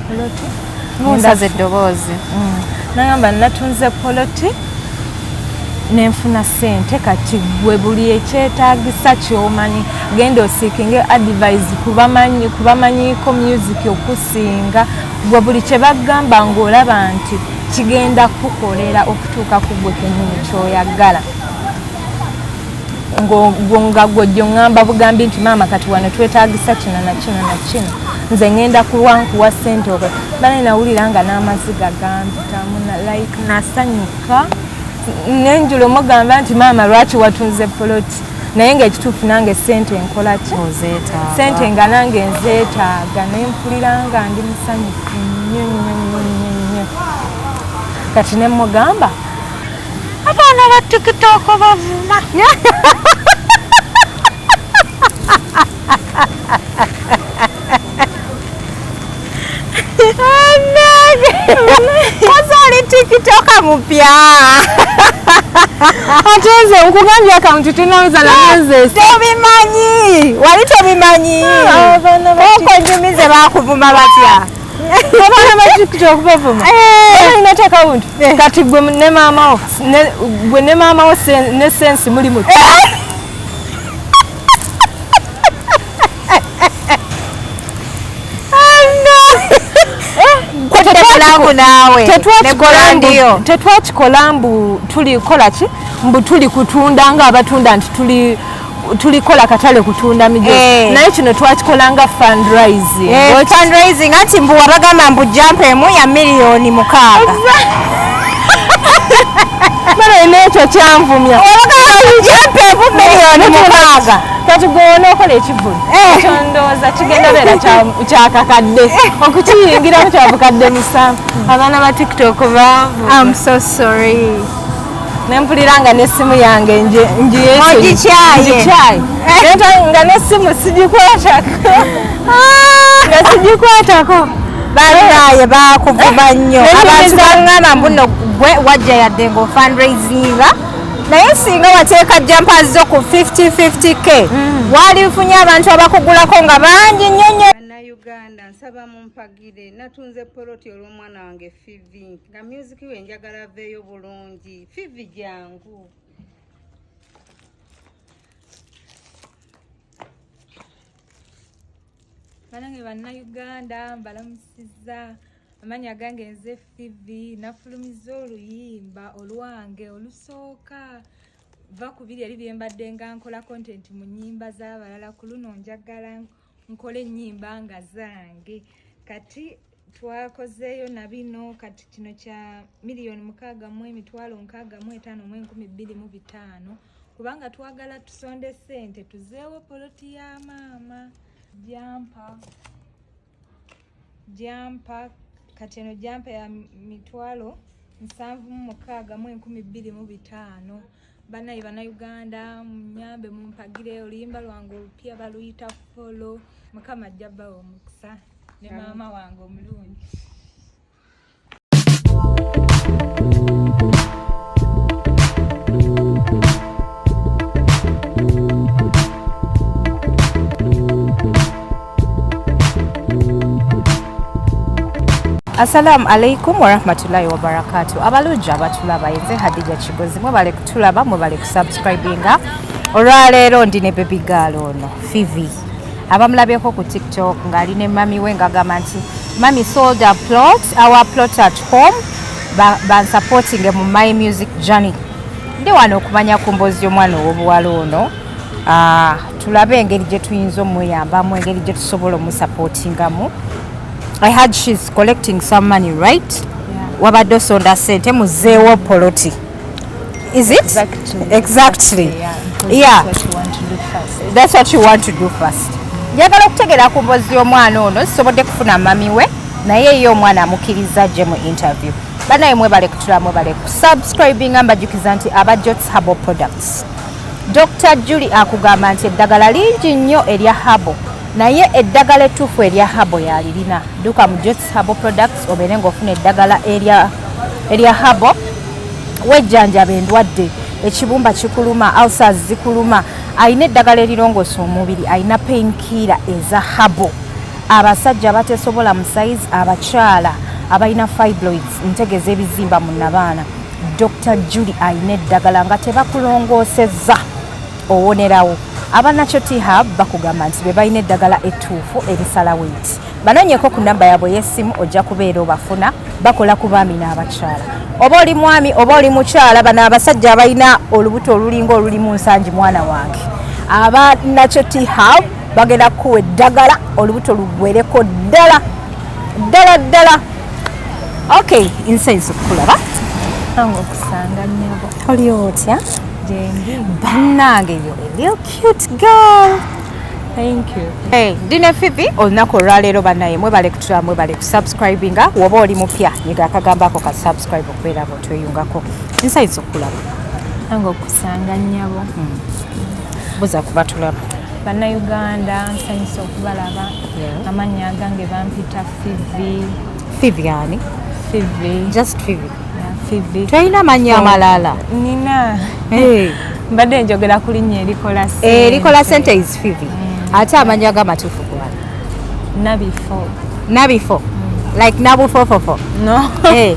poloti. Nsaze eddoboozi. Nagamba natunze poloti nenfuna ssente, kati gwe buli ekyetaagisa ky'omanyi genda oseekinge advice kubamanyiiko music okusinga gwe, buli kye bagamba ng'olaba nti kigenda kukolera okutuuka ku gwe kennyini ky'oyagala. Nga gwojjo ŋŋamba bugambi nti maama kati wano twetaagisa kino na kino na kino, nze ŋŋenda kulwankuwa ssente. Okwe bale nawulira nga n'amaziga gampitamu, like nasanyuka nenjula omugamba nti maama lwaki watunze poloti, naye ngaekituufu nange ssente nkola ki, ssente nga nange nzeetaaga, nempulira nga ndi musanyufu nnyo nnyo nnyo nnyo nnyo. Kati ne mugamba abaana ba TikTok bavuma. Kozi oli TikToker mupya. Ate nze nkugambye akawunti tenaweza na myezi esatu. Tobimanyi, wali tobimanyi. Okonyumize bakuvuma batya? Abaana ba TikTok bavuma. Olina akawunti kati gwe ne maama wo, gwe ne maama wo ne sensi muli muti. Tetwakikola mbu tulikola ki, mbu tuli kutunda nga abatunda nti tulikola katale kutunda mijozi, naye kino twakikola nga fundraising. Fundraising anti mbu wabagamba mbu jump emu ya 6 million. Bale n'ekyo kyanvumya. Jump emu 6 million. Kati gwe onookola ekivvulu ekyo ndowooza kigenda beera kyakakadde okukiyingiramu kya 700,000. Abaana ba TikTok baavu. I'm so sorry. Nempulira nga n'essimu yange Ogikyaye. ngikyaye nga n'essimu sigikwatako, nga sigikwatako. Banaye bakuvuma nnyo. Abantu baŋŋamba mbu nno gwe wajja yadde nga ofundraisinga, naye singa wateeka jumpers zo ku 50-50K walifunye abantu abakugulako nga bangi nnyo nnyo. Bannayuganda, nsaba mumpagire. Natunze poloti olw'omwana wange Fivi, nga music we njagala aveeyo bulungi. Fivi, jangu. Banange Bannayuganda, mbalamusizza. Amannya gange nze Fivi. Nafulumiza oluyimba olwange olusooka va ku biri eri bye mbadde nga nkola content mu nnyimba z'abalala. Ku luno njagala nkole ennyimba nga zange. Kati twakozeeyo na bino. Kati kino kya 665,065 005, kubanga twagala tusonde ssente tuzeewo poloti ya maama. Jumper, jumper, kati eno jumper ya 76,205 000. Banayi Bannayuganda, munyambe mumpagire. Oluyimba lwange olupya baluyita Follow. Mukama ajja bawa omukisa ne maama wange omulungi. Assalamu alaikum warahmatullahi wabarakatu. Abalungi abatulaba, nze Hadija Kigozi. Mwebale kutulaba, mwebale kusubscribinga. Olwaleero ndi ne baby girl ono Fivi, abamulabyeko ku TikTok ng'ali ne mami we ng'agamba nti mami sold a plot, our plot at home, bansupportinge mu my music journey. Ndi wano okumanya ku mboozi y'omwana ow'obuwala ono. Tulabe engeri gye tuyinza omuyambamu, engeri gye tusobola omusupportingamu. I heard she's collecting some money, right? Yeah. Wabadde osonda ssente muzeewo poloti. Is it? Exactly. Exactly. Yeah, because that's what you want to do first. That's what you want to do first. Njagala okutegeera ku mboozi y'omwana ono. Sisobodde kufuna mami we, naye ye omwana amukkiriza gye mu interview. Banaye mwebale kutula, mwebale kusubscribinga. Mbajjukiza nti aba Jots Herbal Products, Dr Julie akugamba nti eddagala lingi nnyo erya herbal, naye eddagala ettuufu erya herbal yalirina. Dduka mu Jots Herbal Products obeere ng'ofuna eddagala erya herbal, wejjanjaba endwadde. Ekibumba kikuluma, ulcers zikuluma, alina eddagala erirongoosa omubiri, alina painkiller eza herbal. Abasajja abatesobola mu size, abakyala abalina fibroids, ntegeeza ebizimba mu nabaana, Dr Julie ayina eddagala nga tebakulongoosezza owonerawo. Aba Natural Tea Hub bakugamba nti be balina eddagala ettuufu erisala weight. Banoonyeko ku namba yaabwe ey'essimu, ojja kubeera obafuna. Bakola ku baami n'abakyala, oba oli mwami oba oli mukyala. Bano abasajja abalina olubuto olulinga olulimu nsangi, mwana wange, aba Natural Tea Hub bagenda kukuwa eddagala olubuto lugwereko ddala ddala ddala. Okay, nsanyuse okukulaba. Nange okusanga, nnyabo. Oli otya? Gyendi. Bannange, yo a little cute girl. Thank you. Hey, ndine Fifi olunaku olwaleero. Bannaye, mwebale kutula, mwebale kusubscribinga. Woba oli mupya, nyiga akagambo ako ka subscribe okubeera nga otweyungako. Nsanyuse okukulaba. Nange okusanga, nnyabo. Buza kuba tulaba. Bannayuganda, nsanyusa okubalaba. Amannya agange bampita Fivi. Fivi ani? Fivi. Just Fivi? Yeah, Fivi. Tolina mannya amalala? Nina. Hey. Mbadde njogera ku linnya erikola ssente. Erikola sente is Fivi. Ate amannya g'amatuufu gwani? Nabifo. Nabifo, like nabufofofo? No. Hey.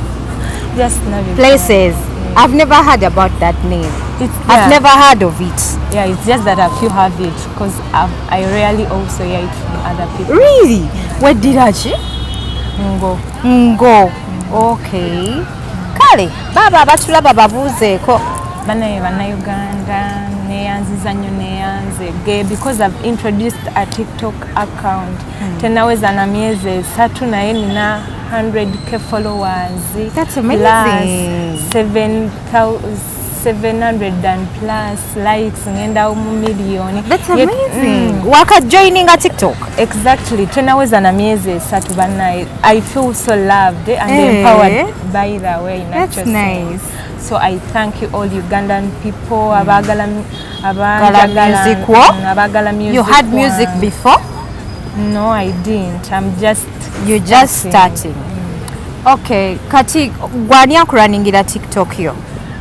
Just Nabifo. Places. I've never heard about that name. It's I've there. never heard of it. Yeah, it's just that a few have it because I rarely also hear it from other people. Really? Weddira ki? Ngo. Ngo, okay. Kale baaba abatulaba babuuzeeko. Banaye bannayuganda, neyanziza nnyo, neyanze ge because I've introduced a TikTok account. Tenaweza na myezi 3 naye nina 100K followers. That's amazing. Plus 700 and plus likes, ngenda mu miliyoni. That's amazing. Waka joininga TikTok? Exactly, tenaweza na myezi 3. Bannaye, I feel so loved and Eh. empowered, by the way, in That's actual sense. nice. So I thank you all Ugandan people abaagala Bagala abanjagala music wo? Abaagala music You had music wange. before? No, I didn't. I'm just You just starting. starting. Okay, kati gwani akuraningira TikTok yo?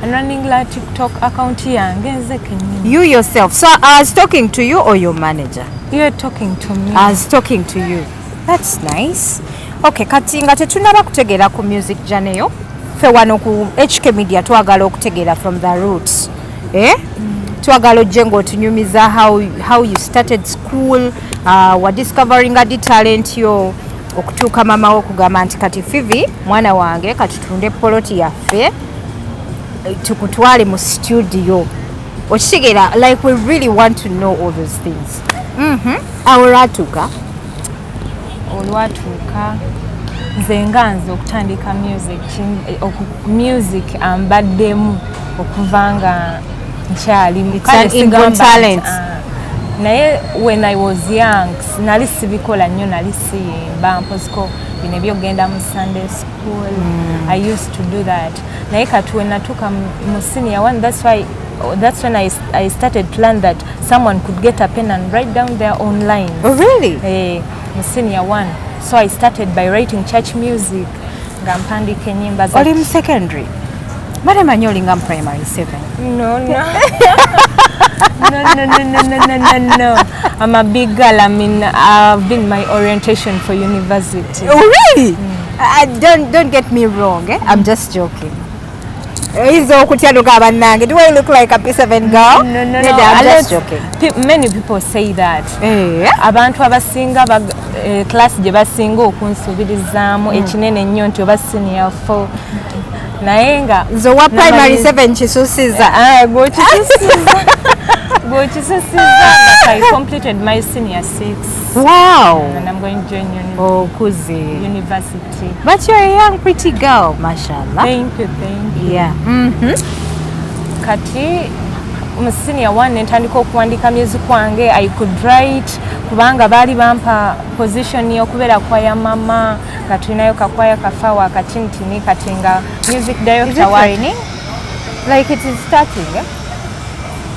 I'm running la TikTok account yange nze kennyini. You yourself? So I was talking to you or your manager? You're talking to me. I was talking to you. That's nice. Okay, kati nga tetunaba kutegeera ku music journey yo, ffe wano ku HK Media twagala okutegeera from the roots, eh? Twagala ojje ng'otunyumiza how you started school, wadiscoveringa di talent yo okutuuka mama wo okugamba nti kati Fivi mwana wange, kati tunde poloti yaffe, tukutwale mu studio. Okitegeera? Like, we really want to know all those things. Awo olwatuuka? Olwatuuka, nze nga nze okutandika music, music ambaddemu okuva nga nkyali. It's an inborn talent. Naye when I was young nali sibikola nnyo, nali siyimba mpoziko bino ebyogenda mu Sunday school. I used to do that, naye kati we natuuka mu senior one, that's when I started to learn that someone could get a pen and write down their own lines. Oh, really? Mu senior one. So I started by writing church music nga mpandiika ennyimba za Oli mu secondary? Mbadde manyi olinga mu primary 7. No, no, no, no, no, no, no, no, no, no. I'm a big girl. I mean, I've been my orientation for university. Oh, really? Don't get me wrong, eh? I'm just joking. Oyinza okutya nuga bannange, do I look like a P7 girl? No, no. Nedda, I'm A just joking. Many people say that. Eh? Abantu abasinga class gye basinga okunsuubirizaamu ekinene ennyo nti oba senior 4, naye nga Nze owa primary Namaliza- 7 kisusiza. Ah, gw'okisusiza, gw'okisusiza, but I completed my senior 6 and I'm going to join Okuze. university. But you're a young pretty girl, mashallah. Thank you, thank you. Kati mu senior one nentandika okuwandika music wange. I could write kubanga baali bampa position y'okubeera kwaya mama, nga tulinayo kakwaya kafawa akatinitini, kati nga music Is director it wa raining? Like it is starting, eh?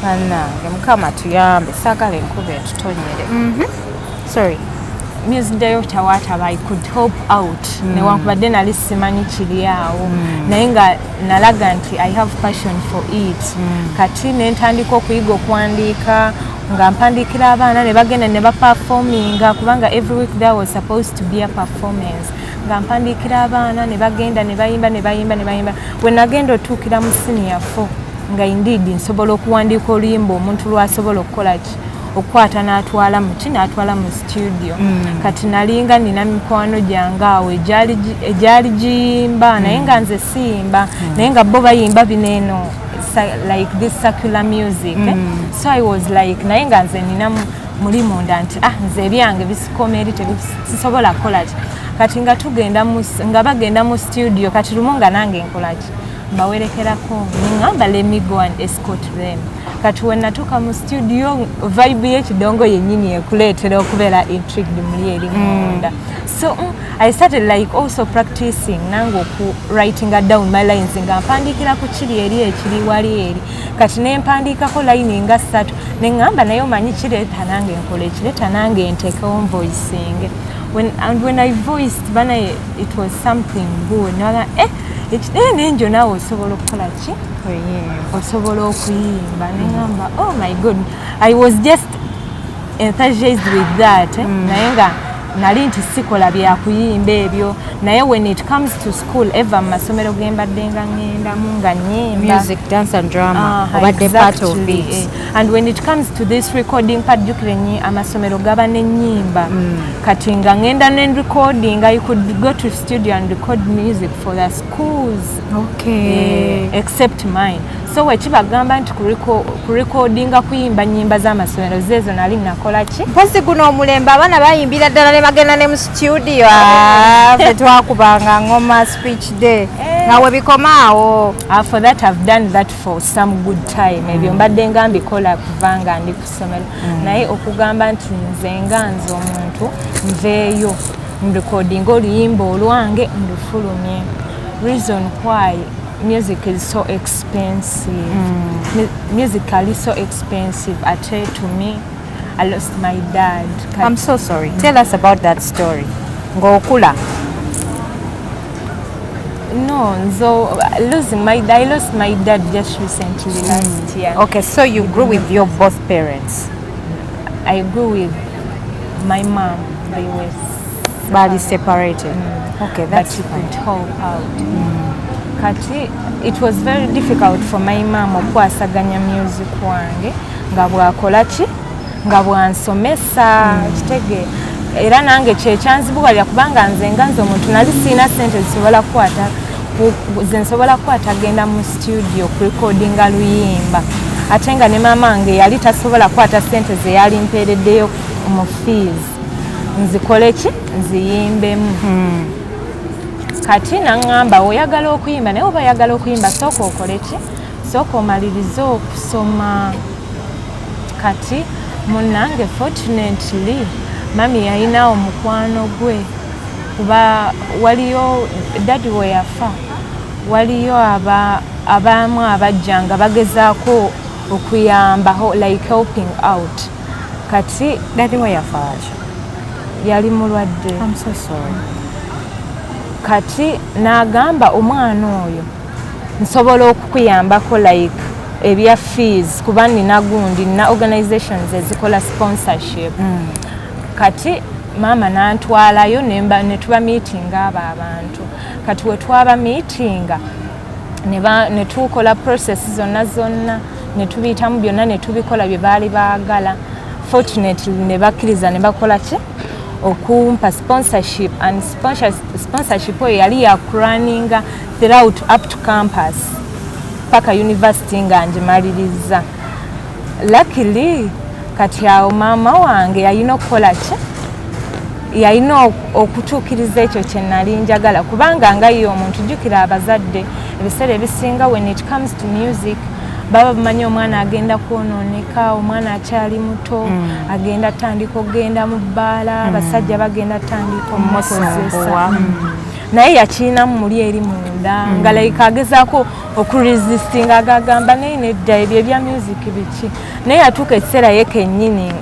Bannange, Mukama tuyambe, saagala enkuba etutonyere. Sorry. Music director waataba, I could help out, newankubadde nali simanyi kiri awo, naye nga nalaga nti I have passion for it. Kati nentandika okuyiga okuwandiika, nga mpandiikira abaana ne bagenda ne baperforminga, kubanga every week there was supposed to be a performance. Nga mpandiikira abaana ne bagenda ne bayimba, ne bayimba, ne bayimba. We nagenda otuukira mu senior four, nga indeed nsobola okuwandiika oluyimba omuntu lwasobola okukola ki, okukwata n'atwala muki, n'atwala mu studio. Kati nalinga nina mikwano gyange awo egyali giyimba, naye nga nze siyimba, naye nga bo bayimba bino eno like this secular music, eh? So I was like, naye nga nze nina muli munda nti, ah, nze ebyange bisikoma eri, sisobola kukola ki. Kati nga tugenda nga bagenda mu studio, kati lumu nga nange nkola ki, mbawerekerako, neŋŋamba, "Let me go and escort them." Kati we natuuka mu studio, vibe y'ekidongo yennyini ekuleetera okubeera intrigued muli eri munda. So I started like also practicing nange oku writing down my lines, nga mpandiikira ku kiri eri ekiri wali eri. Kati ne mpandiikako line nga ssatu, ne ŋŋamba, naye omanyi kireeta nange nkola ekireeta nange nteekewo voicing. And when I voiced bana, it was something good. Naga, eh, nenjo naawe osobola okukola ki, osobola okuyimba. Neŋamba, oh my God, I was just enthusiased with that, eh? Naye nga nali nti sikola byakuyimba ebyo, naye when it comes to school, eva mu masomero ge mbadde nga ŋŋendamu nga nnyimba. Music, dance and drama, obadde part of it. Eh. And when it comes to this recording part, jjukira amasomero gaba n'ennyimba. Kati nga ŋŋenda ne recording, I could go to studio and record music for the schools. Except mine. So wekibagamba nti kurecordinga kuyimba nnyimba z'amasomero, zeezo nali nakola ki. Mpozi guno omulembe abaana bayimbira ddala ne bagenda ne mu studio. Ah, ffe twakubanga ngoma speech day nga we bikoma awo. For that, I've done that for some good time. Ebyo mbadde nga mbikola kuva nga ndi ku ssomero, naye okugamba nti nze nga nze omuntu nveeyo nrecordinga oluyimba olwange ndufulumye, reason why music is so expensive. Musically so expensive. Ate to me, I lost my dad. I'm so sorry. Tell us about that story ng'okula. No, so losing my I lost my dad just recently, last year. Okay, so you grew with your both parents? I grew with my mom. They were bali separated. Okay, but that's you fine. Could help out. Kati it was very difficult for my mom okwasaganya music wange nga bwakola ki, nga bwansomesa, kitege era nange kyekyanzibuwalira, kubanga nze nga nze omuntu nali siina sente zisobola kukwata ze nsobola kukwata genda mu studio kurecordinga luyimba, ate nga ne maama wange yali tasobola kukwata sente ze yali mpeereddeyo mu fees nzikole ki, nziyimbemu. Kati naŋŋamba, oyagala okuyimba, naye oba oyagala okuyimba, sooka okole ki, sooka omalirize okusoma. Kati munnange, fortunately mami yalina omukwano gwe, kuba waliyo daddy we yafa, waliyo abamu abajja nga bagezaako okuyamba, like helping out. Kati Daddy we yafa ki? Yali mulwadde. I'm so sorry. Kati n'agamba, omwana oyo nsobola okukuyambako like ebya fees, kuba nina gundi, nina organizations ezikola sponsorship. Kati maama n'antwalayo ne tuba meetinga abo abantu. Kati we twaba meetinga ne tukola process zonna zonna, ne tubiyitamu byonna, ne tubikola bye baali baagala. Fortunately ne bakkiriza ne bakola ki, okumpa sponsorship, and sponsorship oyo yali yakurunninga throughout up to campus paka university nga ngimaliriza. Luckily kati awo maama wange yalina okukola ki, yalina okutuukiriza ekyo kye nali njagala, kubanga nga ye omuntu, jjukira abazadde ebiseera ebisinga when it comes to music baba bamanyi omwana agenda kwonooneka, omwana akyali muto, agenda tandika okugenda mu bbaala, abasajja bagenda tandika omukozesa. Omusumbuwa. Naye yakiinamu muli eri munda, nga like agezaako okuresistinga, agagamba naye nedda, ebyo ebya music biki. Naye yatuuka ekiseera ye kennyini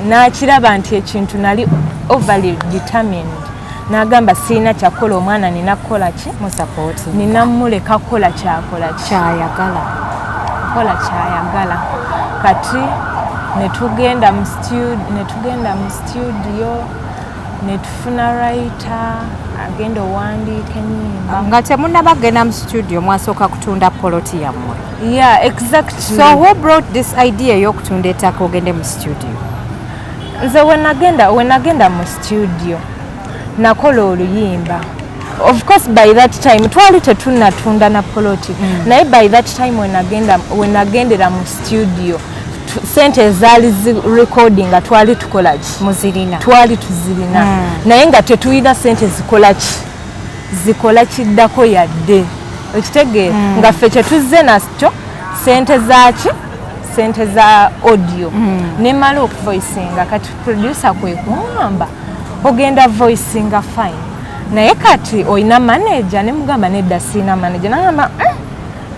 N'akiraba nti ekintu nali overly determined, n'agamba siina kyakukola, omwana nina kukola ki? Musapoti. Nina muleka kukola kyakola ki? Kyayagala. Kola kyayagala. Kati netugenda mu studio, netufuna writer agenda owandiika ennyimba. Nga temunnaba kugenda mu studio, mwasooka kutunda poloti yammwe? Yeah, exactly. So who brought this idea ey'okutunda ettaka ogende mu studio? Nze wenagenda mu studio, nakola oluyimba. Of course by that time twali tetunatunda na poloti, naye by that time wenagendera mu studio, sente ezaali zirecordinga twali tukola ki? Muzirina. Twali tuzirina, naye nga tetulina sente zikola ki, zikola kiddako yadde. Okitegeera? Nga ffe kyetuzze nakyo sente zaki, sente za audio. Nemala okuvoicinga, kati producer kwe kuŋŋamba, ogenda voicinga fine, naye kati olina manager? Nemugamba nedda, siina manager. Nagamba,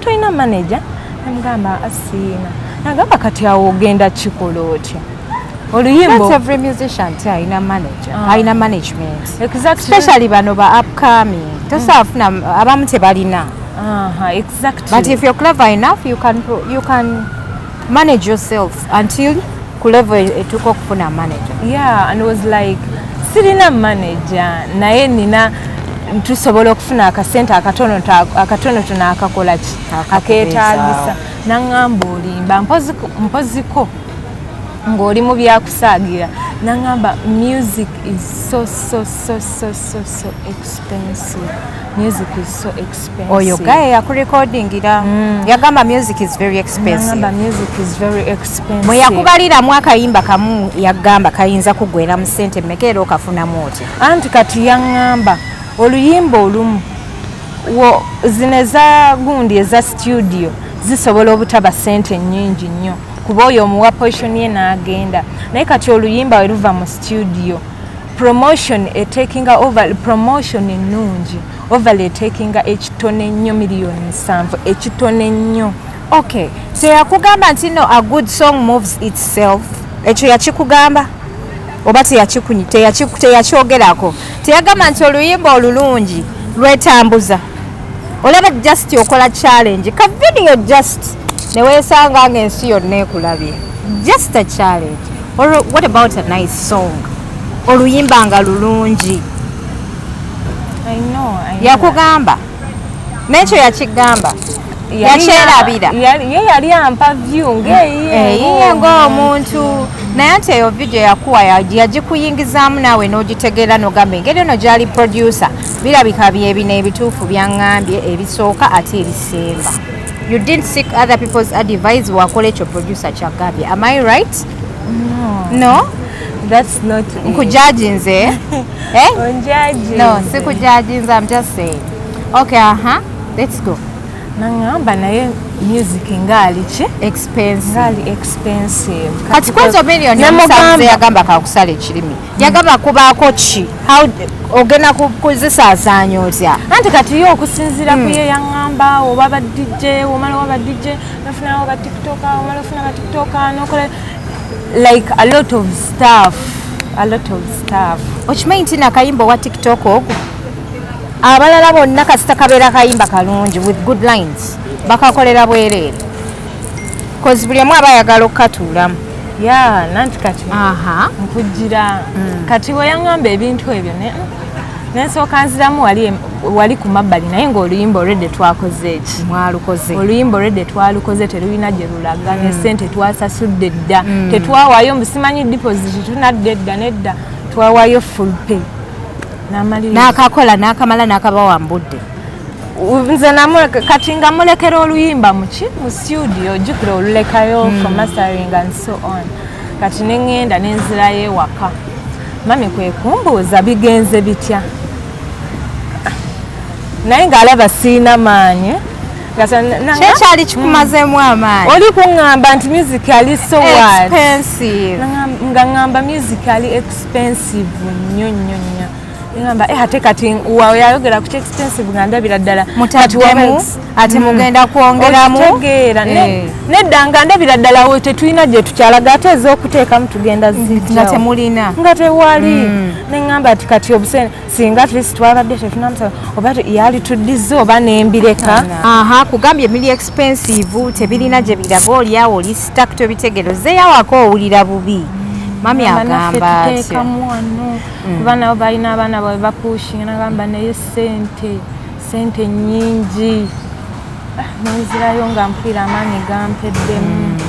tolina manager?" Nemugamba, "Ah, siina." Nagamba, kati awo ogenda kikola otya oluyimba?" Not every musician ti alina manager, alina management. Exactly. Especially bano ba upcoming, tosobola funa, abamu tebalina. But if you're clever enough, you can manage yourself until ku level etuuka okufuna manager. Yeah, and was like, sirina manager, naye nina, tusobola okufuna akasente akatono akatonotono akakola ki? Akakubeezaawo. Akeetaagisa. Naŋŋamba, olimba, mpoziko ng'oli mu byakusaagira. Naŋŋamba, music is so so so so so so expensive, music is so expensive. Oyo gaye yakurekodingira yagamba music is very expensive? Naŋŋamba music is very expensive. Bwe yakubaliramu akayimba kamu, yagamba kayinza kuggwera mu ssente mmeka, era okafunamu otya? Anti kati yaŋŋamba oluyimba olumu wo zino eza gundi eza studio zisobola obutaba sente nnyingi nnyo, kuba oyo omuwa portion ye n'agenda, naye kati oluyimba we luva mu studio, promotion etakinga over, promotion ennungi over etakinga ekitono ennyo 7 miliyoni, ekitono ennyo. Okay, teyakugamba nti no, a good song moves itself? Ekyo yakikugamba oba teyakyogerako? Teyagamba nti oluyimba olulungi lwetambuza? Olaba just okola challenge ka video, just neweesanga nga ensi yonna ekulabye, just a challenge. Or what about a nice song, oluyimba nga lulungi? I know, I know. Yakugamba n'ekyo? Yakigamba? Yakyerabira? Ye yali ampa view ng'eyiye. Eyiye ng'omuntu, naye ate eyo video yakuwa yagikuyingizaamu naawe n'ogitegeera n'ogamba engeri eno gyali producer, birabika byebino ebituufu byaŋŋambye ebisooka ate ebisemba. You didn't seek other people's advice, wakola ekyo producer kyagambye. Am I right? No? That's not it. Nkujajinze, eh? Onjudginze. No, sikujajinze, I'm just saying. Okay, aha, let's go. Naŋŋamba naye music ngaali ki? Expensive. Ngaali expensive. Kati kwezo miliyoni Namugamba- omusanvu yagamba kakusala ekirimi, yagamba kubaako ki? Ogenda kuzisaasaanya otya? Anti kati ye okusinziira ku ye yaŋŋamba oba ba DJ, omala oba ba DJ nofunawo ba TikToker, omala ofuna ba TikToker nokola like a lot of stuff, a lot of stuff. Okimanyi nti nakayimba owa TikTok ogwo, abalala bonna kasita kabeera kayimba kalungi with good lines, bakakolera bwereere, cause buli omu aba ayagala okukatuulamu. Ya, nanti kati aha nkugira kati bwe yaŋŋamba ebintu ebyo nensooka nziramu wali ku mabbali, naye ng'oluyimba olwedde twakoze eki? Mwalukoze. Oluyimba olwedde twalukoze, terulina gye lulaga, ne sente twasasudde dda, tetwawaayo mbu simanyi deposit, tunadda edda nedda, twawaayo full pay n'amaliriza. N'akakola n'akamala n'akabawa mbudde? Nze kati nga mulekera oluyimba muki, mu studio, ojjukira olulekayo for mastering and so on. Kati neŋŋenda nenzirayo ewaka, mami kwe kumbuuza bigenze bitya, naye ng'alaba siina maanyi. Kyekyali kikumazeemu amaanyi? Oli kuŋŋamba nti music ali so what? Expensive. Nga ŋŋamba music ali expensive nnyo nnyo nnyo. Ngamba ate kati yayogera ku expensive nga ndabira ddala mutaddemu ate mugenda kwongeramu. Okitegeera? Nedda, nga ndabira ddala we tetulina gye tukyalaga, ate ez'okuteekamu tugenda nga zijjawo temulina. Nga tewali. Neŋŋamba nti kati obusente singa at least twabadde tetunamusaba oba yali tuddize oba nembireka. Aha, kugambye biri expensive, tebirina gye biraga, oliawo oli stuck, tobitegeera, ozzeeyawako owulira bubi. Mami Naffe agamba atya? Tuteekamu wano kuba nabo balina abaana bawe bapushinga. Nagamba naye sente, sente nyingi. Ah, nenzirayo nga mpulira amaanyi gampeddemu.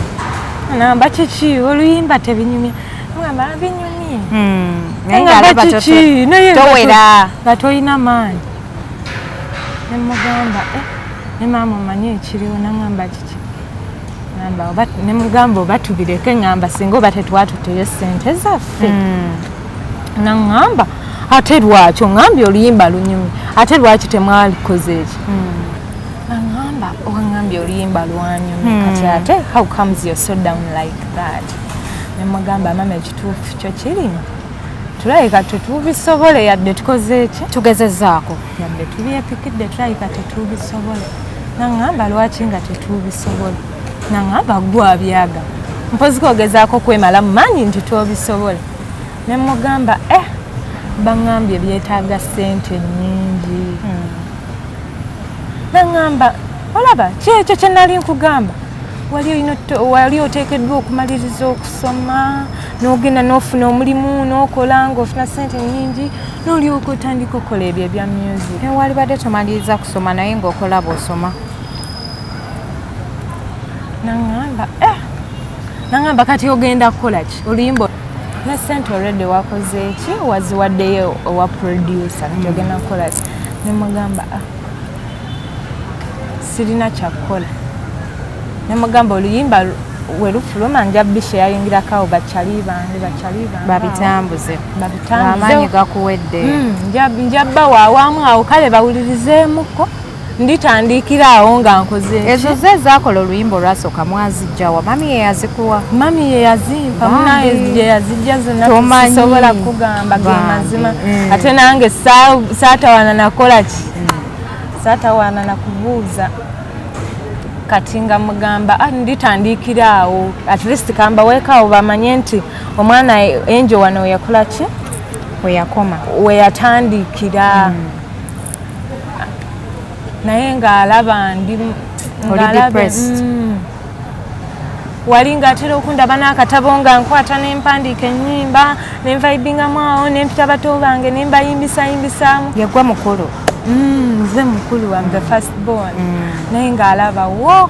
Namba kiki, oluyimba tebinyumye? Ngamba binyumye. Naye Ngamba ng'alaba kiki? Naye nga towera. Nga tolina maanyi. Nemugamba, "Eh, ne maama omanye ekiriwo?" Naŋamba kiki? Ngamba oba nemugamba oba tubireke, ŋŋamba singa oba tetwatuteyo sente zaffe. Naŋŋamba ate lwaki oŋŋambye oluyimba lunyumye, ate lwaki temwalikoze eki? Naŋŋamba oŋŋambye oluyimba lwanyumye, kati ate how comes you're so down like that? Nemugamba, mama, ekituufu kyo kiri tulabika tetubisobole yadde tukoze eki. Tugezezaako. Yadde tubyepikidde, tulabika tetubisobole. Naŋŋamba lwaki nga tetubisobole? Naŋŋamba gwe abyaga mpozi kogezaako kwemala mu maanyi nti tobisobole. Nemugamba, eh, baŋŋambye byetaaga ssente nnyingi. Naŋŋamba olaba kyekyo kye nali nkugamba, wali olina wali oteekeddwa okumaliriza okusoma n'ogenda n'ofuna omulimu n'okola ng'ofuna ssente nnyingi n'olyoka otandika okukola ebyo ebya music. Newalibadde tomaliriza kusoma naye ng'okola bw'osoma. Naŋŋamba, eh, naŋŋamba kati ogenda kukola ki? Oluyimba ne sente already wakoze eki, waziwaddeyo owa producer, kati ogenda kukola ki? Nemugamba, ah, sirina kyakukola. Nemugamba oluyimba we lufuluma nja bishe yayingirako awo bakyali bange, bakyali bange awo. Babitambuze. Babitambuze. Amaanyi gakuwedde. Nja bbawa awamu awo, kale bawulirizeemuko, nditandikira awo nga nkoze eki. Ezo ze zaakola oluyimba olwasooka mwazijjawa? Mami ye yazikuwa? Mami ye yazimpa. Bambi. Munaye gye yazijja zonna Tomanyi. sisobola kugamba ge Bambi. mazima. Ate nange saatawaana nakola ki, saatawaana nakubuuza. Kati nga mugamba, "Ah, nditandikira awo, at least kambaweeko awo bamanye nti omwana enjo wano weyakola ki, we yakoma." We yatandikira. Naye ng'alaba ndi Oli ng'alaba- depressed. Wali ng'atera okundaba n'akatabo nga nkwata nempandiika ennyimba nenvaibingamu awo nempita bato bange nembayimbisayimbisaamu. Yegwa mukulu? Nze mukulu, am the first born. Naye ng'alaba wo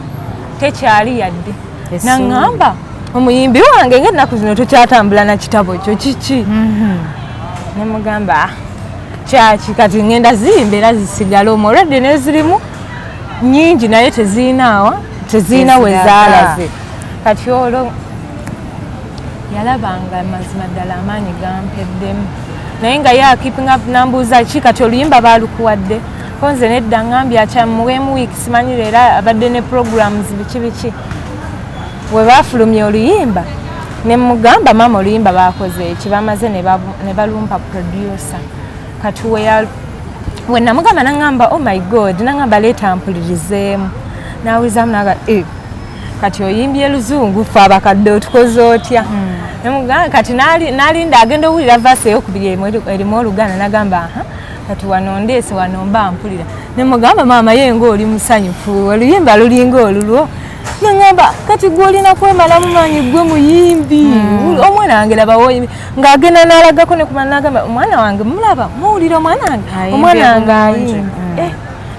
tekyali yadde. Essuubi. Naŋŋamba omuyimbi wange ng'ennaku zino tokyatambula na kitabo kyo, kiki? Nemugamba, "Ah, kyaki, kati ngenda ziyimba era zisigale omwo, olwedde nezirimu nyingi naye tezirinaawa, tezirina we Teziraga. zaalaze." Kati olwo yalabanga mazima ddala amaanyi gampeddemu, naye nga ye akeeping up, nambuuza ki, kati oluyimba baalukuwadde? Ko nze nedda, ngambye akyamuweemu wiiki, simanyi leero abadde ne programs biki biki. We baafulumya oluyimba ne mugamba, maama, oluyimba baakoze eki, bamaze ne balumpa producer. Kati we namugamba, naŋŋamba, oh my God, naŋŋamba leeta mpulirizeemu. Nawulizaamu naga, eh, kati oyimbye luzungu, ffe abakadde otukoze otya? Nemugamba kati n'alinda agenda owulira verse eyokubiri erimu oluganda, nagamba, aha, kati wano ndeese, wano mba mpulira. Nemugamba, maama, ye ngaoli musanyufu, oluyimba lulinga olulwo. Neŋŋamba kati gwe olina kwemalamu maanyi, gwe muyimbi, omwana wange laba woyimbi. Ng'agenda n'alagako nekuma, nagamba, omwana wange mulaba, muwulira omwana wange. Ayimbye Omwana wange bulungi. ayimba. Eh,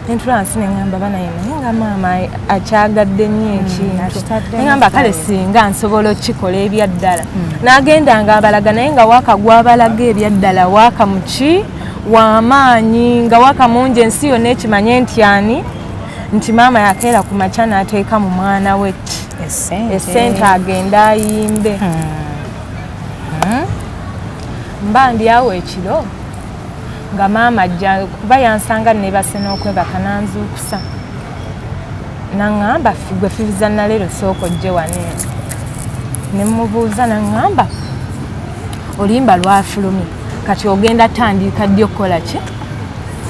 nentula nsi neŋŋamba banaye, naye nga maama akyagadde nnyo ekintu. Akitaddemu Neŋŋamba kale style. singa nsobola okukikola ebyaddala. N'agenda nga abalaga, naye nga waaka gwabalaga ebyaddala waaka muki wamaanyi, nga waaka mungi, ensi yonna ekimanye nti ani, nti maama yakeera ku makya n'ateeka mu mwana we ki? Esente. Esente agende ayimbe. Mba ndi awo ekiro nga maama ajja, kuba yansanga nebase n'okwebaka, nanzuukusa naŋŋamba, gwe Fiviza naleero sooka ojje wano eno." Ne mubuuza, naŋŋamba oluyimba lwafulumye. Kati ogenda tandika ddi okukola ki?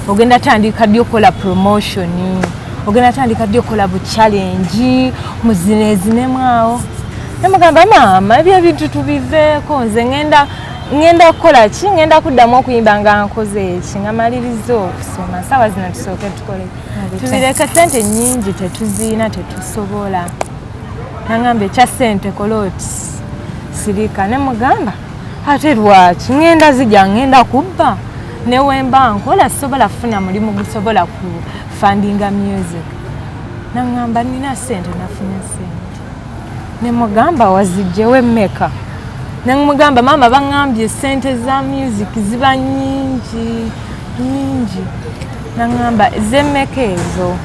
Ogenda tandika ddi okukola promotion? Ogenda tandika ddi okukola bu challenge muzineezinemu awo? Nemugamba, maama, ebyo ebintu tubiveeko, nze ngenda kukola ki? Ngenda kuddamu okuyimba nga nkoze eki? Nga maliriza okusoma. Saawa zino tusooke tukole, tubireke, sente nnyingi tetuziina, tetusobola. Nagamba, ekya sente kola oti, sirika. Nemugamba, ate lwaki ngenda zijja, ngenda kubba newemba nkola sobola kufuna mulimu gusobola ku fundinga music. Naŋŋamba, nina sente, nafunye sente. Nemugamba, wazijjewo emmeka? Nemugamba, maama, baŋŋambye sente za music ziba nnyingi nyingi. Naŋŋamba, zemmeka ezo?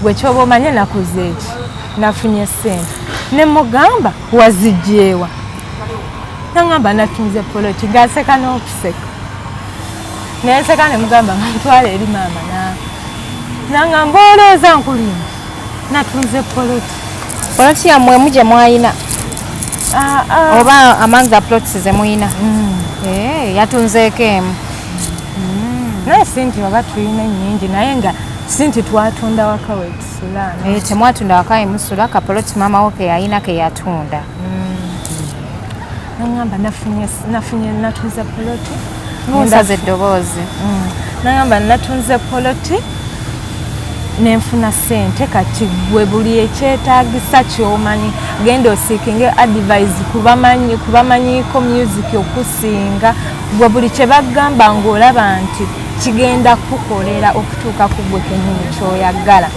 Gwe kyoba omanye nakoze eki, nafunye sente. Nemugamba, wazijjeewa? Naŋŋamba, natunze poloti. Gaseka n'okuseka, nenseka. Nemugamba, ntwala eri maama. Naŋŋamba, olowooza nkulimba? Natunze poloti. Poloti yammwe emu gye mwayina? Ah, ah. Oba among the plots ze muyina? Eh, yatunzeeko emu. Naye si nti oba tulina ennyingi, naye nga si nti twatunda waka wetusula. Eh, temwatunda waka emusula, kapoloti maama wo ke yayina ke yatunda. Naŋŋamba, nafunye natunze poloti. Nsaza eddoboozi. Naŋŋamba, natunze poloti nenfuna sente, kati gwe buli ekyetaagisa kyomanyi genda oseekinge advice kubamanyi, kubamanyiiko music okusinga gwe. Buli kye bagamba ng'olaba nti kigenda kukolera okutuuka ku gwe kenyini kyoyagala,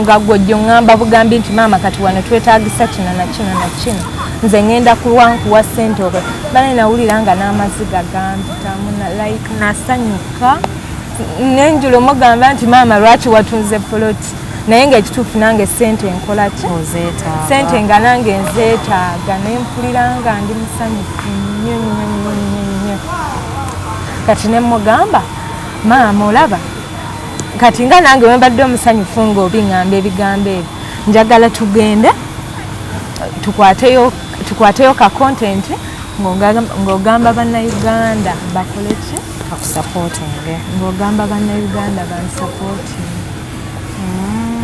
nga gwojja oŋŋamba bugambi nti, maama, kati wano twetaagisa kino na kino na kino, nze ŋŋenda kuwa nkuwa ssente. Oba bale nawulira nga n'amaziga gampitamu, like nasanyuka nenjula omugamba nti, maama, lwaki watunze poloti? Naye ngaekituufu nange sente nkola ki? Ozeetaaga. Sente nga nange nzeetaaga. Nempulira nga ndi musanyufu nnyo nnyo nnyo nnyo nnyo. Kati nemugamba, maama, olaba kati nga nange wembadde omusanyufu ng'obiŋŋamba ebigambo ebyo, njagala tugende tukwateyo ka content ng'ogamba bannayuganda bakole ki? Akusupportinge. Ng'ogamba bannayuganda bansupporting.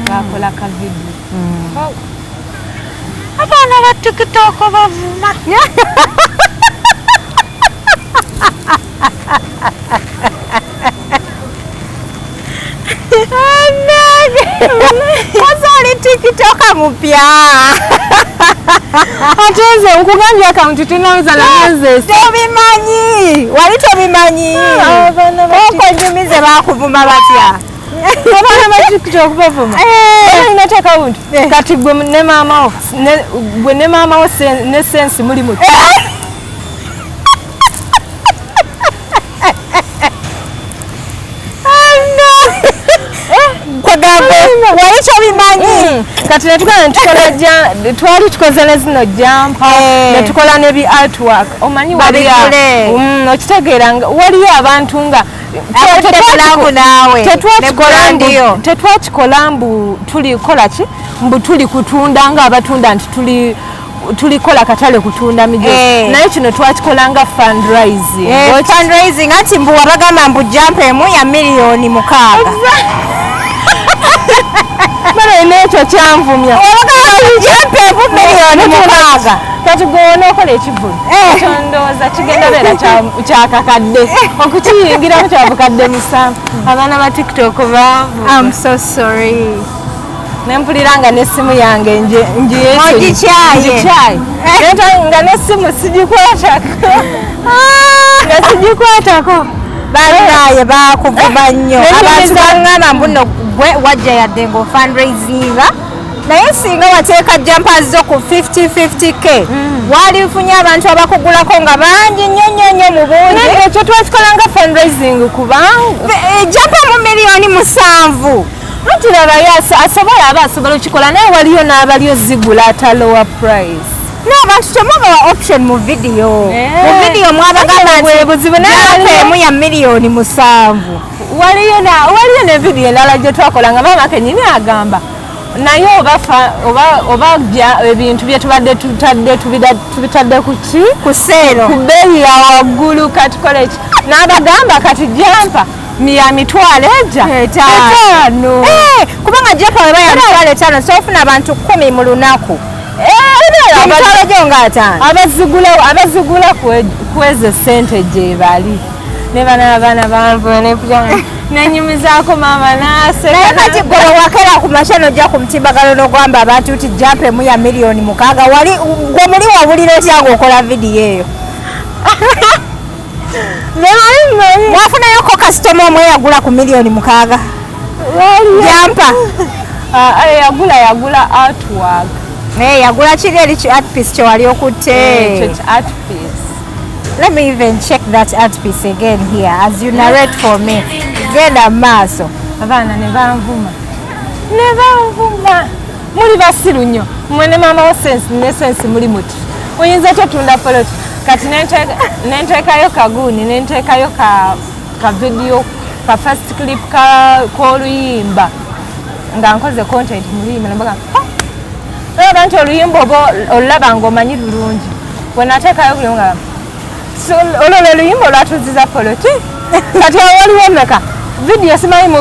Bakola ka video. Abaana ba TikTok bavuma. Koza oli TikToker mupya. Ate nze nkugambye akawunti tinaweza na myezi 3. Tobimanyi, wali tobimanyi. Abaana ba Okonyumize bakuvuma batya? Abaana ba TikTok bavuma. Olina akawunti kati gwe ne maama wo gwe ne maama wo ne sensi muli muti. Kwegamba wali tobimanyi. Kati netukola netukola twali tukoze ne zino jumper, netukola ne bi artwork, omanyi waliyo Babigule. Okitegeera nga waliyo abantu nga Akudde mulangu naawe ne brand yo. Tetwakikola mbu tulikola ki, mbu tuli kutunda nga abatunda nti tuli tulikola katale kutunda mijozi. Naye kino twakikola nga fundraising. Fundraising, anti mbu wabagamba mbu jumper emu ya 6 million. Bale n'ekyo kyanvumya. Wabagamba mbu jumper emu 6 million. Kati gwe onookola ekivulu, ekyo ndowooza kigenda beera kyakakadde okukiyingiramu kya 7,000. Abaana ba TikTok baavu. I'm so sorry. Nempulira nga n'essimu yange Ogikyaye. ngikyaye. Nga n'essimu sigikwatako, nga sigikwatako. Bannaye bakuvuma nnyo. Abantu Abantu baŋŋamba mbu nno gwe wajja yadde ng'ofundraisinga, naye singa wateeka jumpers zo ku 50-50K walifunye abantu abakugulako nga bangi nnyo nnyo nnyo mu bungi. Naye ekyo twakikola nga fundraising kubanga Jumper mu 7 million. Anti labayo asobola aba asobola okikola, naye waliyo n'abaliyo zigula at a lower price. N'abantu temubawa option mu vidiyo. Mu vidiyo mwabagamba Ate bwe buzibu, nti naye jumper emu ya 7 million. Waliyo ne vidiyo endala gye twakola nga maama kenyini agamba Naye oba ebintu bye tubadde tutadde tubitadde ku ki? Ku sale. Ku bbeeyi ya waggulu. Katukole ki? N'abagamba kati jumper ya 50,000 eja 5. Kubanga jumper weba ya 50,000, so ofuna abantu 10 mu lunaku. Emitwalo gyo nga 5. Abazigula kwezo sente gye bali ne bana abaana banvu nenyumizaako maama naseka. Naye kati gwe wakera ku makya n'ojja ku mutimbagano n'ogamba abantu nti jumper emu ya 6 million, wali gwe muli wawulira otya ng'okola vidiyo eyo? Mwafunayoko kasitoma omwe yagula ku 6 million jumper? Yagula artwork. Naye yagula kiri eri ki art piece kye wali okutte. Ekyo art piece. Let me even check that art piece again here as you narrate for me. Genda mu maaso. Abaana ne banvuma, ne banvuma, muli basiru nnyo mmwe ne maama wo sensi ne sensi muli muti oyinza totunda poloti. Kati nenteekayo kaguuni, nenteekayo ka video ka first clip k'oluyimba nga nkoze content mu luyimba, nembaga olaba nti oluyimba oba olulaba ng'omanyi lulungi. Bwe nateekayo buli nga olwo lwe luyimba olwatuziza poloti. Kati awo waliwo meka vidiyo simanyi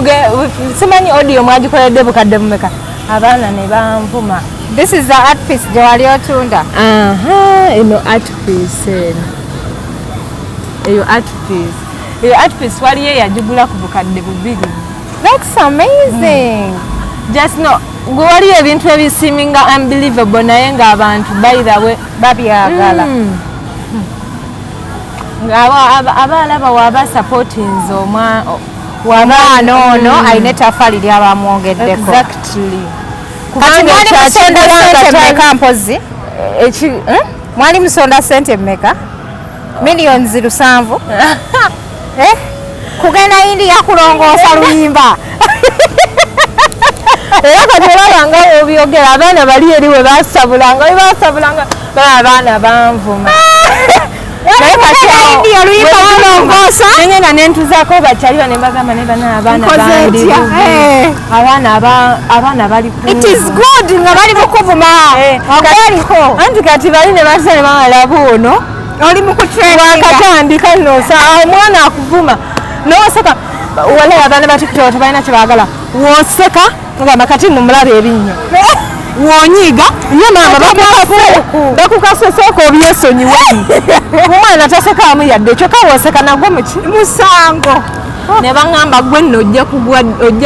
simanyi audio mwagikoledde bukadde bumeka, abaana ne banvuma. This is the art piece gye wali otunda? Aha, eno art piece eno, eyo art piece, eyo art piece waliyo eyagigula ku 2000. That's amazing. Just no gwe waliyo ebintu ebiseeminga unbelievable naye ng'abantu by the way babyagala. Aba alaba waba supportinze omwana ono alina ettafaali lyabamwongeddeko. Exactly. Kati mwali musonda sente mmeka mpozi? Eh? Mwali musonda sente mmeka? 7 millions? Eh? Kugenda India kulongoosa luyimba? Era kati olaba nga obyogera, abaana bali eri we basabulanga, we basabulanga baba abaana banvuma. Naye kati India oluyimba kulongoosa? Nengenda nentuzaako bakyali bane, mbagamba ne bana abaana Nkoze bandi ntya? bubi. Eh. Abaana bali It is good nga bali mukuvuma. Ogwaliko. Anti kati bali ne basa ne bamalaba ono oli mu kutrendinga. Wakatandika nno sa omwana akuvuma noseka. Wala abaana ba TikTok tebalina kyebaagala. Woseka ngamba kati nno mulaba ebinnyo, wonyiiga nye maama bakukase, sooka obyesonyiwe. Omwana tasekaamu yadde, kyokka woseka nagwo muki musango. Ne baŋŋamba gwe nno ojja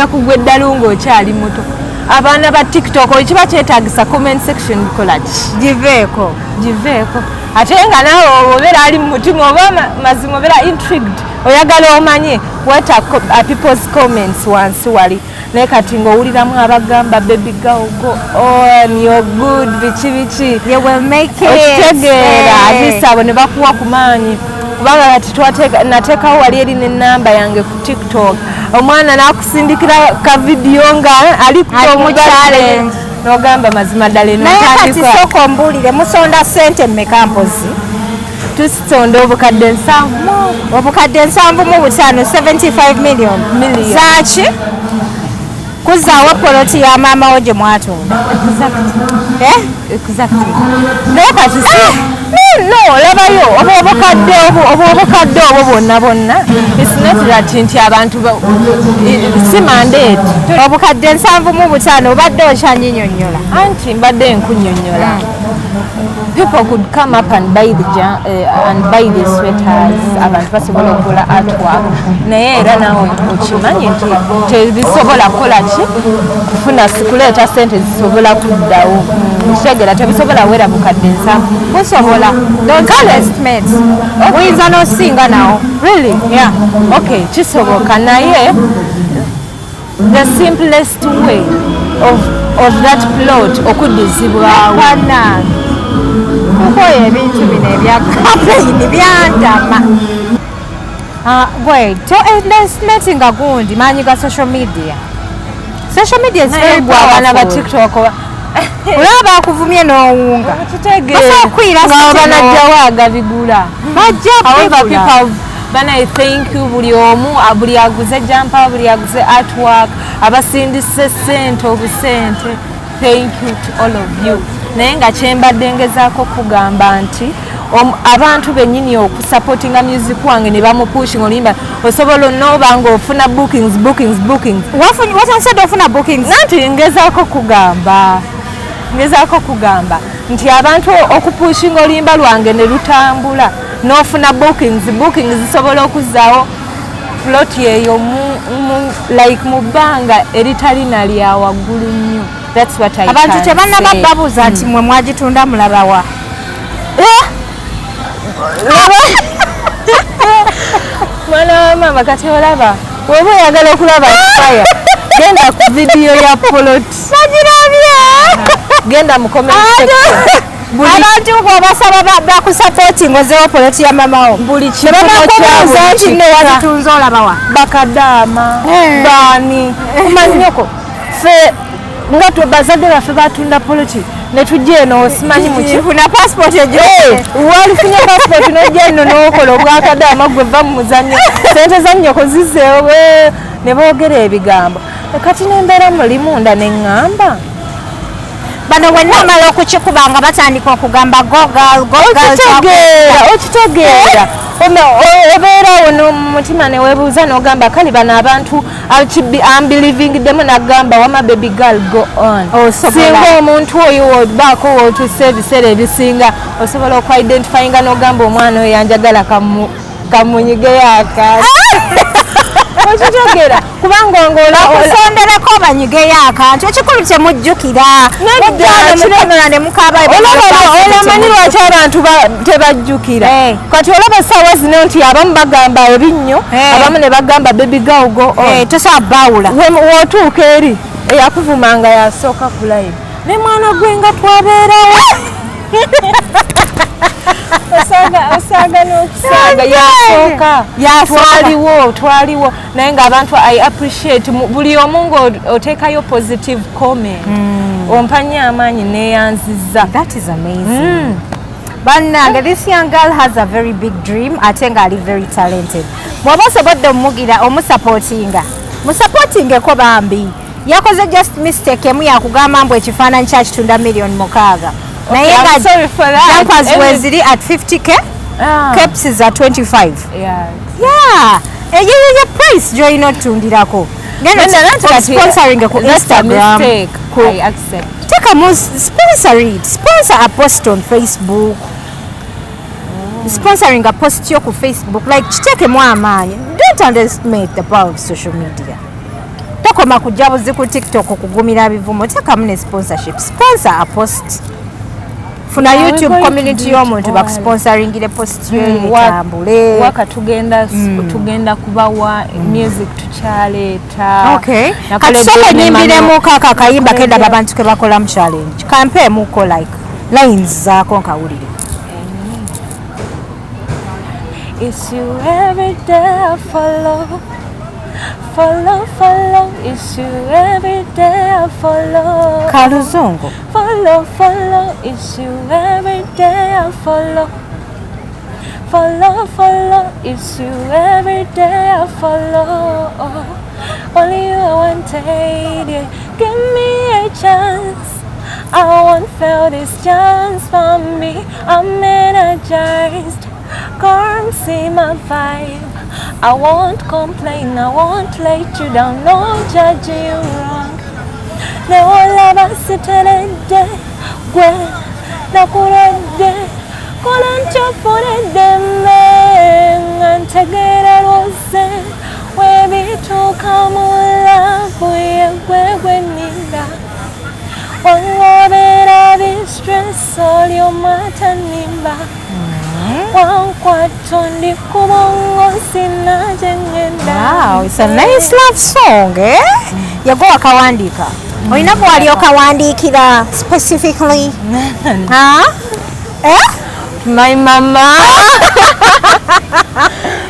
kugwa eddalu ng'okyali muto. Abaana ba TikTok ekiba kyetaagisa comment section kolaki? Giveeko. Giveeko. Ate nga naawe obeera ali mu mutima oba mazima obeera intrigued, oyagala omanye what are people's comments wansi wali. Naye kati ng'owuliramu abagamba, "Baby girl, go on, you're good," biki biki. You will make it. Okitegeera? Eh. At least abo ne bakuwa ku maanyi, kubanga kati nateekawo wali eri n'ennamba yange ku TikTok, omwana n'akusindikira ka vidiyo nga ali Ali mu challenge. N'ogamba mazima ddala eno Naye kati ntandikwa. sooka ombuulire, musonda sente mmeka mpozi? Tusonda 75,000. 75,000, 75 million? Million. Zaaki? Kuzaawo poloti ya maama wo gye mwatunda? Eh? Exactly. Naye kati si no, olabayo oba obukadde obwo, oba obukadde obwo bwonna bwonna, it's not that nti abantu si mandate. 75,000 obadde okyanyinyonnyola. Anti mbadde nkunnyonnyola, people could come up and buy the and buy the sweaters. Abantu basobola okugula artwork, naye era nawe okimanyi nti tebisobola kukola ki, kufuna kuleeta sente zisobola kuddawo. Kitegeera tebisobola wera 75,000. Busobola. Don't estimate, oyinza n'osinga nawo. Really? Yeah. Okay, kisoboka, naye the simplest way of that plot okuddizibwawo. Bannange, kukola ebintu bino ebya campaign byantama. Gwe to estimate nga gundi maanyi ga social media. Social media is very Naye gwe abaana ba powerful. TikTok Olaba bakuvumye n'owunga. Kitegeera. Basobola okukwira nga sente. banajjawo agabigula. Bajja However, kubigula. people bana, thank you buli omu, buli aguze jumper, buli aguze artwork, abasindise sente obusente. Thank you to all of you. Naye nga kyembadde ngezaako kugamba nti abantu bennyini okusupportinga music wange ne bamupushinga oluyimba, osobola onooba nga ofuna bookings, bookings, bookings. Watandise ofuna bookings? Nanti ngezaako kugamba nti abantu okupushinga oluyimba lwange ne lutambula n'ofuna bookings, bookings zisobola okuzzaawo plot eyo like mu bbanga eritali na lya waggulu nnyo. That's what I Abantu can tebannaba say. Babuuza nti mwe mwagitunda mulabawa? Eh! Mwana wa maama, kati olaba woba oyagala okulaba fire, genda ku vidiyo ya polot. Bagirabye. Genda mu comment section. Abantu bwobasaba bakusupporting ozewo poloti ya mamawo, Buli kivumo tebabakubuuza kya nti buli nno kika. Wazitunze olabawa? Bakadaama. Eh. Baani omanyoko ffe nga bazadde baffe batunda poloti netujja eno, simanyi muki. Funa passport egyo. Walifunye passport nojja eno nokola obwakadaama. Gwe va mu muzannyo, sente za nnyoko zizeewo ne boogera ebigambo. Kati nembeera muli munda neŋŋamba Bano wenna amala okukikuba nga batandika okugamba, "Go girl, go girl." Okitegeera, okitegeera. Obeerawo nomutima neweebuuza n'ogamba kale bano abantu ambelievingiddemu, nagamba wama baby girl, go on. Osobola. Singa omuntu oyo wobaako wootuuse ebiseera ebisinga osobola okuidentifyinga n'ogamba omwana oyo yanjagala, kamunyigeyo akantu, okitegeera, kubanga Okusonderako banyigeyo akantu, ekikulu kyemujjukira. Nedda, Mukonola ne mukaaba. Olamanyi lwaki abantu tebajjukira? Eh. Kati olaba essaawa zino nti abamu bagamba ebinnyo, Eh. abamu ne bagamba baby girl, go on. Eh, tosobola baawula. W'otuuka eri eyakuvumanga yasooka ku live ne mwana gwe nga twabeerawo, osaaga n'okusaaga yasooka. Yasooka. Twaliwo, twaliwo, naye ng'abantu I appreciate buli omu ng'oteekayo positive comment, ompa nnyo amaanyi, neeyanzizza. That is amazing. Bannange, this young girl has a very big dream ate ng'ali very talented. Bw'oba osobodde omugira omusupportinga, musupportingeko bambi. Yakoze just mistake emu yakugamba mbu ekifaananyi kyakitunda miliyoni 6, naye I'm nga sorry for that. jumpers weziri at 50K, Ah. caps za 25. Yeah. Yeah, eyo ye price gy'olina otutundirako. Nenda nanti kati- Sponsoring ku That's a Instagram. mistake. I accept. Tekamu, sponsor it, sponsor a post on Facebook, sponsoring a post yo ku Facebook, like kiteekemu amaanyi. Don't underestimate the power of social media. Tokoma kujja buzi ku TikTok okugumira bivumo, teekamu ne sponsorship, sponsor a post, funa Yeah, we're YouTube going to community do it y'omuntu all. bakusponsoringire post yo etambule. Waka tugenda kubawa music tukyaleeta. Okay. Nakoledde Kati sooka ne onnyimbiremu kaaka akayimba kendaba Nakoledde- abantu ke bakola mu challenge. Kampeemuko like lines zaako nkawulire. It's you every day I follow, follow, follow. It's you every day I follow. Kaluzungu. Follow, follow. It's you every day I follow. Follow, follow. It's you every day I follow. Only you I wanted. Yeah. Give me a chance. I won't fail this chance for me. I'm energized. Come see my vibe. I won't complain. I won't let you down. No judge you wrong. Newolaba siteredde gwe nakulodde kola nkyofuna eddembe nga ntegeera lwose webituuka mu love ye gwe gwe nninda wangobeera bistress oli omwatanimba wankwata ndi ku bwongo sina gye ŋŋenda. Wow, it's a nice love song, eh? Yagwe wakawandiika? Olina gwe wali okawandiikira specifically? Huh? Eh? My mama,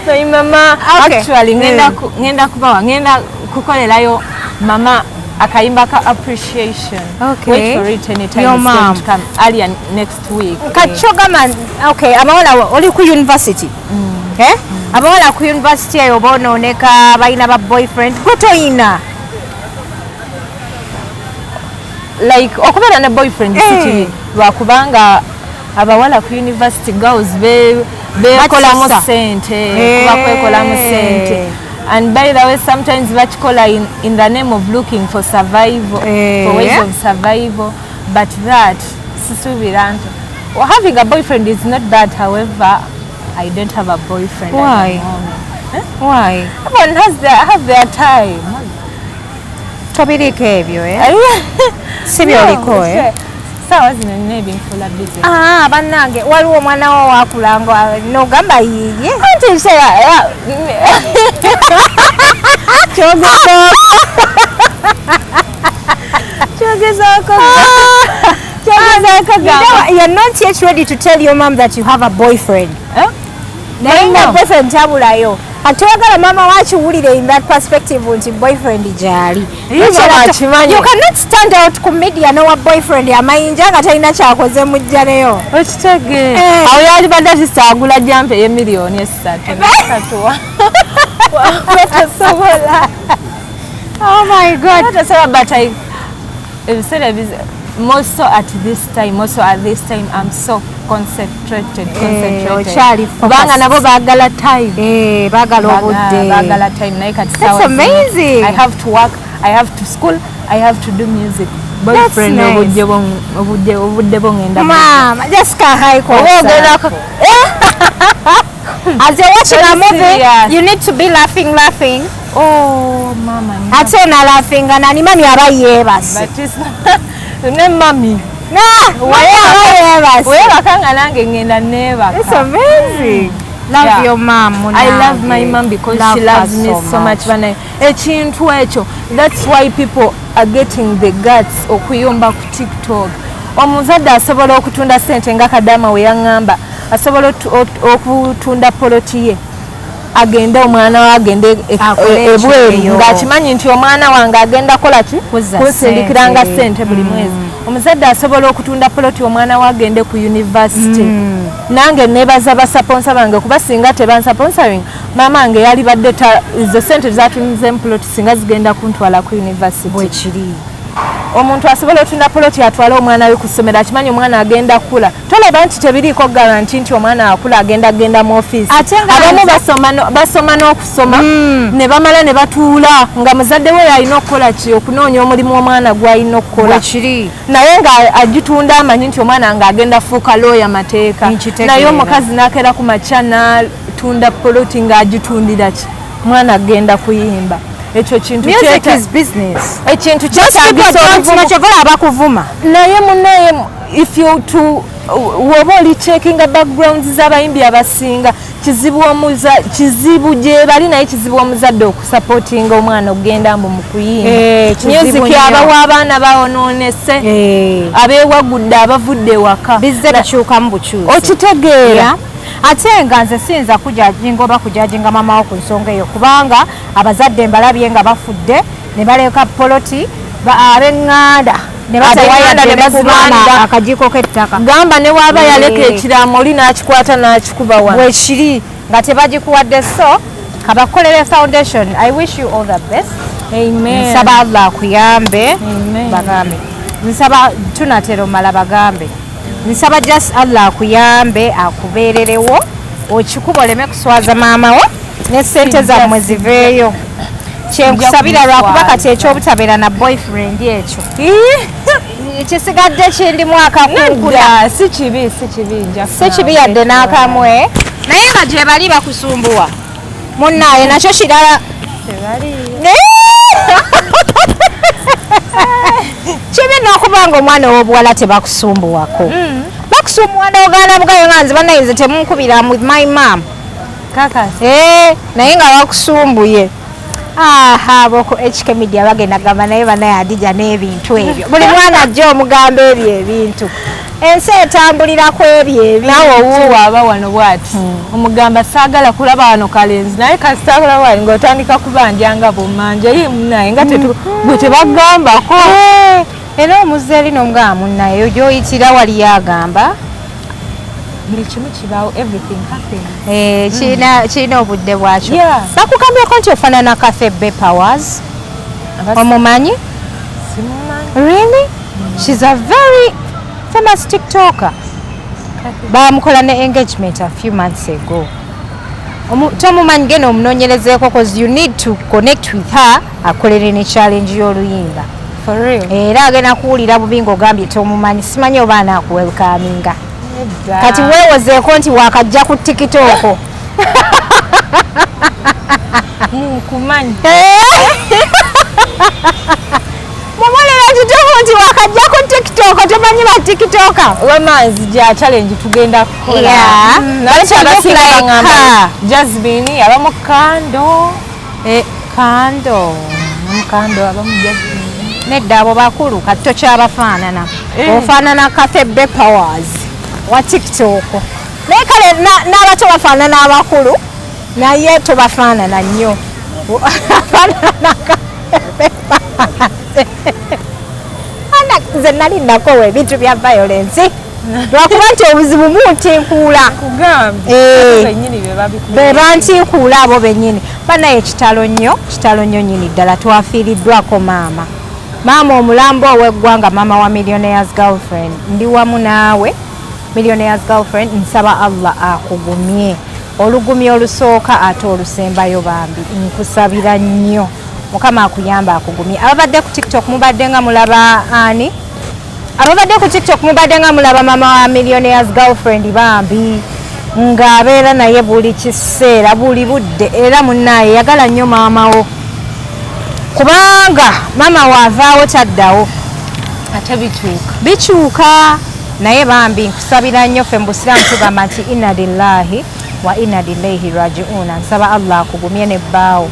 my mama. Okay. Actually ngenda ngenda kubawa, ngenda kukolerayo mama akayimba ka appreciation. Okay. Wait for it anytime. Your It's going mom. to come earlier next week. Kakyogamba, okay, abawala oli ku university, eh? Abawala ku university eyo bonooneka, balina ba boyfriend, gwe toyina? Like okubeera ne boyfriend si kibi, lwakubanga abawala ku university, girls bekolamu Bakisusa. sente, kuba kwekolamu sente. And by the way, sometimes bakikola in the name of looking for survival, for ways of survival. But that sisuubira nti, well, having a boyfriend is not bad. However, I don't have a boyfriend Why? at the moment. Why? Everyone has their, have their time. Tobiriiko ebyo, eh? Si byoliko, eh? Saawa zino nina ebinfuula busy. Ah, bannange, waliwo omwana wo wakulanga nogamba yiye. Anti ekiseera kyogezaako gamba. You're not yet ready to tell your mom that you have a boyfriend. Eh? Naye nga No. boyfriend tabulayo, ate oyagala maama wakiwulire in that perspective nti boyfriend gyali. Ye maama akimanyi. You cannot stand out ku media nowa boyfriend amayinja nga talina kyakoze mujjaneyo. Okitegeera? Eh. Awo yalibadde akisaagula jampa ey'emiliyoni 3 nesatu, tosobola. Oh my God. Tosobola. But ebiseera more so at this time, more so at this time, I'm so concentrated, concentrated. Okyali focused. Kubanga nabo baagala time. Eh, baagala obudde. Baagala time, naye kati That's saawa zino, amazing. I have to work, I have to school, I have to do music. Boyfriend, Nice. obudde bwo ngenda Mama, Jessica Haiko. Oba ogenda As you're watching a Very movie, serious. you need to be laughing, laughing. Oh mama, no. Ate ona laughing nani, mami aba yeebase. But ne mami Nah, mami aba yeebase. weebaka nga nange ngenda neebaka. It's amazing. Love Yeah. your mom. I love my mom because Love she loves her me so much. Bana, ekintu ekyo, that's why people are getting the guts okuyomba ku TikTok. Omuzadde asobola okutunda sente nga Kadama we yaŋŋamba, asobola okutunda poloti ye, agende omwana we agende Akole ebweru ekyeyo. ng'akimanyi nti omwana wange agenda kola ki? Kuzza Kunsindikiranga ssente. sente buli mwezi. Omuzadde asobola okutunda poloti omwana we agende ku university. Nange nebaza basponsor bange, kuba singa tebansponsoring, maama wange yalibadde ezo sente zatunzemu poloti singa zigenda kuntwala ku university. Bwekiri. Omuntu asobola otunda poloti atwale omwana we ku ssomero, akimanyi omwana agenda kula. Tolaba nti tebiriiko guarantee nti omwana akula agenda genda mu ofiisi. Ate nga Abamu basoma n'okusoma ne bamala ne batuula nga muzadde we alina okukola ki? Okunoonya omulimu omwana gw'alina okukola. Bwekiri. Naye nga agitunda amanyi nti omwana nga agenda fuuka looya, mateeka. Nkitegeera. Naye omukazi n'akeera ku makya n'atunda poloti ng'agitundira ki? Mwana agenda kuyimba. Ekyo kintu Music is business. ekintu Just people kyetaagisa don't obuvumu. know, kyovola abakuvuma. Naye munaye, if you to woba oli checkinga backgrounds z'abayimbi abasinga, kizibu gye bali, naye kizibu omuzadde okusupportinga omwana okugenda mbu mu kuyimba. Eh, kizibu Music nnyo. abawa abaana bawonoonese, abeewagudde, abavudde ewaka. Bizze bikyukamu bukyusi. Okitegeera? Yeah. Ate nga nze siyinza kujudginga oba kujudginga maama wo ku nsonga eyo, kubanga abazadde mbalabye nga bafudde ne baleka poloti, ab'eŋŋanda ne Ab'eŋŋanda ne batawayo bazirwanira. akajiiko k'ettaka. Gamba ne waaba yaleka ekiraamo, oli n'akikwata n'akikuba wano. Bwekiri, nga tebagikuwadde. So kabakolere foundation. I wish you all the best. Amen. Nsaba Allah akuyambe. Amen. Bagambe nsaba tunatera omala, bagambe nsaba just Allah akuyambe, akubeererewo, okikuba oleme kuswaza maama wo ne sente zammwe ziveeyo. Kyenkusabira, lwakuba kati ekyobutabeera na boyfriend ekyo kisigadde kindimu akakunkuna. Nedda, si kibi, si kibi, nja Si kibi yadde n'akamwe, naye nga gye bali bakusumbuwa munnaaye nakyo kirala. Kibi n'okuba nga omwana ow'obuwala tebakusumbuwako. Bakusumbuwa n'ogaana bugayo nga nze bannaye nze temunkubira, I'm with my mom. Kakasi. Eh, naye nga bakusumbuye. Aha, aboko HK Media bagenda gamba naye banaye Hadija n'ebintu ebyo, buli mwana ajja omugamba ebyo ebintu, ensi etambulira ku ebyo ebintu. Naawe owuuwa aba wano bwati, omugamba saagala kulaba wano kalenzi, naye kasita wano ng'otandika kubanja nga bwomanja ye munaye nga gwe tebagambako. Eh, era omuzza eri n'omugamba munnaye gy'oyitira waliyo agamba. Buli kimu kibaawo, everything happens. Eh, kirina obudde bwakyo. Bakugambyeko nti ofaanana Cafe Bay Powers, omumanyi? Simumanyi. Really? She's a very famous TikToker. Bamukola ne engagement a few months ago. Tomumanyi, genda omunoonyerezeeko cause you need to connect with her, akolere ne challenge y'oluyimba. For real? Era agenda kuwulira bubi ng'ogambye tomumanyi. Simanyi oba anaakuwelcominga. Kati weewozeeko nti wakajja ku TikTok. Nkumanyi. Mumulira kituufu nti wakajja ku TikTok, tomanyi ba TikToker. Wamaanzi gya challenge tugenda kukola. Yeah. But you look like her. Jasmine, abamu Kando. Eh, Kando. Kando, abamu Jasmine. Nedda, abo bakulu, kati tokyabafaanana. Eh. Ofaanana Cafe Powers wa TikTok, naye kale n'abato bafaanana abakulu, naye tobafaanana nnyo. Afaanana Cafe Powers. Ana nze nali nakowa ebintu bya violence, lwakuba nti obuzibu muntinkuula. Kugambye. Eh. Bennyini be babikuba. Be bantinkuula abo bennyini. Banaye kitalo nnyo, kitalo nnyo nnyini ddala. Twafiiriddwako maama, maama omulambo ow'eggwanga, maama wa Millionaires Girlfriend. Ndi wamu naawe, Millionaires Girlfriend. Nsaba Allah akugumye olugumya olusooka ate olusembayo. Bambi nkusabira nnyo Mukama akuyamba, akugumye. Ababadde ku TikTok mubadde nga mulaba ani? Ababadde ku TikTok mubadde nga mulaba mama wa Millionaires Girlfriend, bambi ng'abeera naye buli kiseera, buli budde. Era munnaye yagala nnyo maama wo, kubanga maama waavaawo taddawo. Ate bikyuka. Bikyuka. Naye bambi nkusabira nnyo. Ffe mu busiraamu tugamba nti inna lillahi wa inna ilaihi rajiuna. Nsaba Allah akugumye nebbaawo,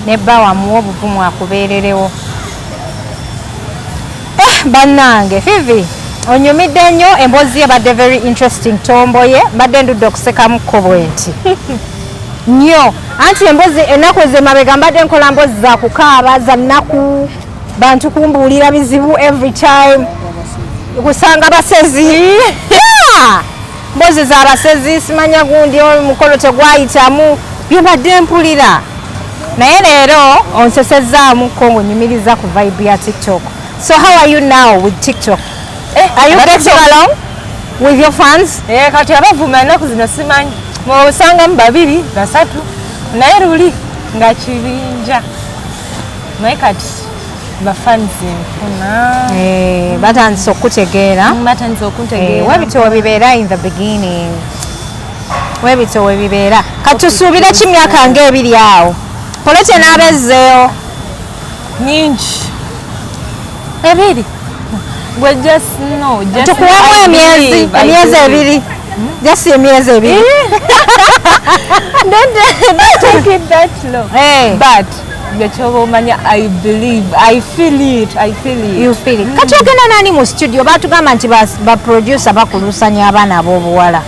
nebbaawo amuwe obuvumu akubeererewo. Eh, bannange, Fivi onyumidde nnyo. Emboozi ye badde very interesting. Tomboye mbadde ndudde okusekamuko bwe nti nnyo, anti emboozi ennaku ez'emabega mbadde nkola mboozi za kukaaba, za nnaku, bantu kumbuulira bizibu every time, kusanga basezi. Yeah! Mbozi z'abasezi, simanya gundi omukolo tegwayitamu, byobadde mpulira. Naye leero onsesezaamuko ng'onyumiriza ku vibe ya TikTok. So how are you now with TikTok? Are you getting along with your fans? Eh, kati abavuma ennaku zino simanyi osangamu babiri basatu, naye luli nga kibinja. Naye kati bafans nfuna. Eh, batandise okutegeera. Batandise okuntegeera. Webityo webibeera in the beginning, webityo webibeera. Kati tusuubire ki myaka ng'ebiri awo poloti enaabezzeewo? Nyingi, ebiri gwe, just no, just Tukuwemu emyezi, emyezi 2, just emyezi 2. Don't take it that low. Eh. But gwe kyoba omanya, I believe, I feel it, I feel it. You feel it. Kati ogenda nani mu studio? Batugamba nti ba producer bakulusanya abaana ab'obuwala.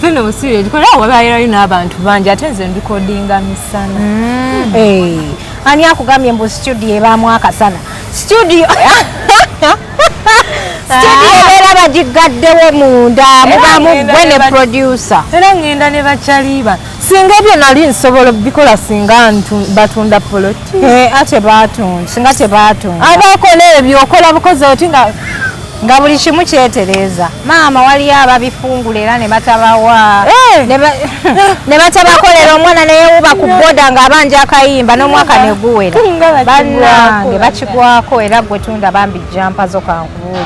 Fino busiriye kola, wabairayo n'abantu bangi, ate nze ndikodinga misana. Eh, ani akugambye mbu studio ebaamu akasana? Studio ebeera bagigaddewo munda, mubaamu ngenda gwe ne ne producer. Era ngenda ne bakyaliba. Singa ebyo nali nsobola bikola, singa batunda poloti. Eh, ate batunda, singa tebatunda. Abakola ebyo okola bukozi oti nga Nga buli kimu kyetereeza. Maama, waliyo ababifungula era ne batabawa. Eh! Ne batabakolera, omwana neyewuba ku boda ng'abanja akayimba n'omwaka ne guwera. Nga bakigwako. Bannange, bakigwako. Era gwe tunda bambi jumper zo, kankubuulire.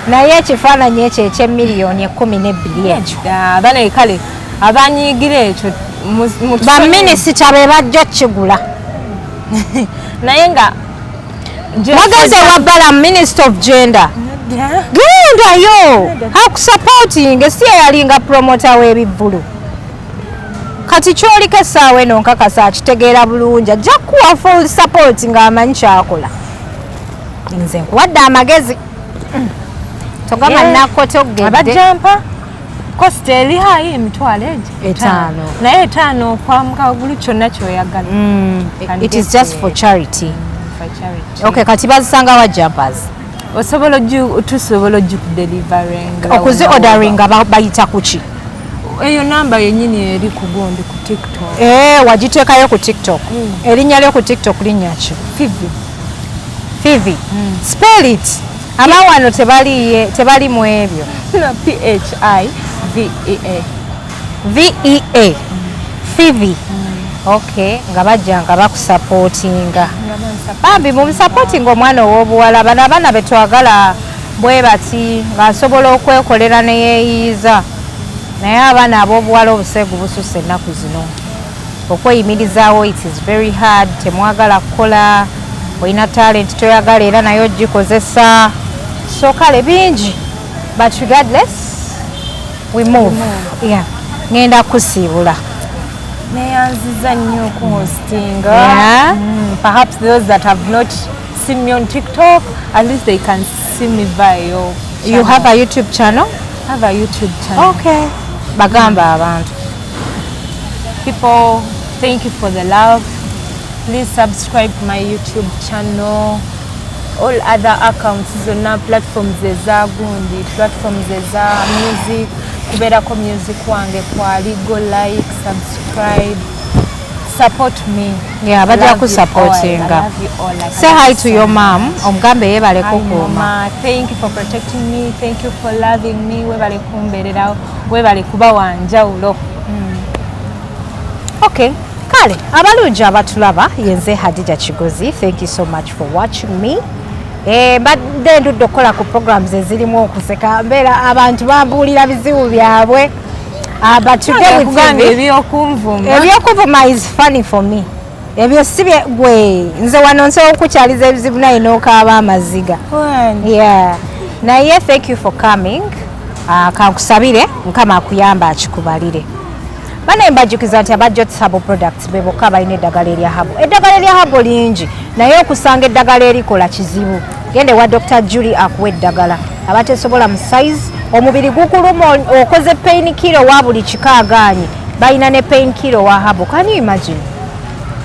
Naye ekifaananyi ekyo ekyemiliyoni 12 ekyo, Bane kale abanyiigira ekyo baminisita be bajja kigula. Naye nga Wagenze wa Balaam, Minister of Gender? Gendayo akusupporting. Si yalinga promoter w'ebivvulu? Kati kyoliko essaawa eno nkakasa akitegeera bulungi, ajja kuwa full support ng'amanyi kyakola. Nze nkuwadde amagezi, togamba nako togedde. Abajumper cost eri high, emitwalo egyo 5. Naye 5 okwamuka gulu kyonna kyoyagala. Can It get is just for it. charity. For charity. Okay, kati bazisanga wa jumpers? Osobola tusobola ogikudeliveringa. Okuzi orderinga bayita kuki? Eyo namba yennyini eri ku gundi, ku TikTok. Eh, wagiteekayo ku TikTok? Erinnya lyo ku TikTok linnya ki? Fivi. Fivi. Spell it. Abawano tebali tebali mu ebyo. No, P H I V E A. V E A. Fivi. Okay, nga bajja nga bakusupportinga. Bambi mumusupportinga omwana ow'obuwala. Bano abaana betwagala bwe bati ng'asobola okwekolera ne yeeyiiza. Naye abaana ab'obuwala obuseegu bususse ennaku zino. Okweyimirizaawo it is very hard. Temwagala kukola, olina talent toyagala era naye ogikozesa. So kale bingi, but regardless we move. Yeah. Ngenda kusiibula. Neyanziza nnyo okuhostinga. Yeah. Perhaps those that have not seen me on TikTok, at least they can see me via your You have a YouTube channel? I have a YouTube channel. Okay. Bagamba abantu. People, thank you for the love. Please subscribe to my YouTube channel. All other accounts zonna, platforms eza gundi, platforms eza music, kubeerako music wange kwali. Go like, subscribe, support me. Yeah, bajja Love you all. kusupportinga. I love you all. Like, Say I love hi you to so your much. mom. Omugambe yeebale Hi, kukuuma. Mama. Thank you for protecting me. Thank you for loving me. Webale kumbeererawo. Webale kuba wanjawulo. Okay. Kale, abalungi abatulaba, yenze Hadija Kigozi. Thank you so much for watching me. Mbadde ndudde okukola ku programs ezirimu okuseka, mbeera abantu bambuulira bizibu byabwe. But today with Kugamba Fivi, ebyokunvuma. Ebyokuvuma is funny for me. Ebyo si bye gwe nze wano nsobola okukyaliza ebizibu naye n'okaaba amaziga. Yeah. Naye thank you for coming. Kankusabire Mukama akuyamba akikubalire. Bane mbajjukiza nti aba Jots Herbal Products be bokka balina eddagala erya herbal. Eddagala erya herbal lingi, naye okusanga eddagala erikola kizibu. Genda ewa Dr. Julie akuwa eddagala. Abatesobola mu size, omubiri gukuluma, okoze pain killer wa buli kika agaanye. Balina ne pain killer wa herbal. Can you imagine?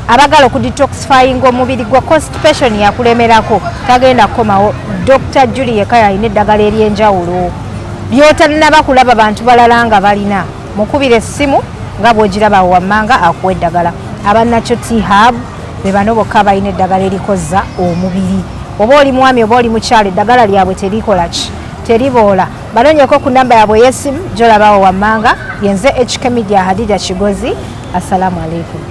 Abagala okudetoxifyinga omubiri gwa constipation yakulemerako, tagenda kukomawo. Dr. Julie yekka yalina eddagala ery'enjawulo ly'otannaba kulaba bantu balala nga balina. Mukubira essimu nga bw'ogiraba wammanga akuwa eddagala. Aba Natural Tea Hub be bano bokka balina eddagala erikoza omubiri. Oba oli mwami oba oli mukyala, eddagala lyabwe terikola ki, teriboola. Banoonyeko ku namba yaabwe ey'essimu gy'olabawo wammanga. Yenze HK Media, Hadija Kigozi. Assalamu alaikum.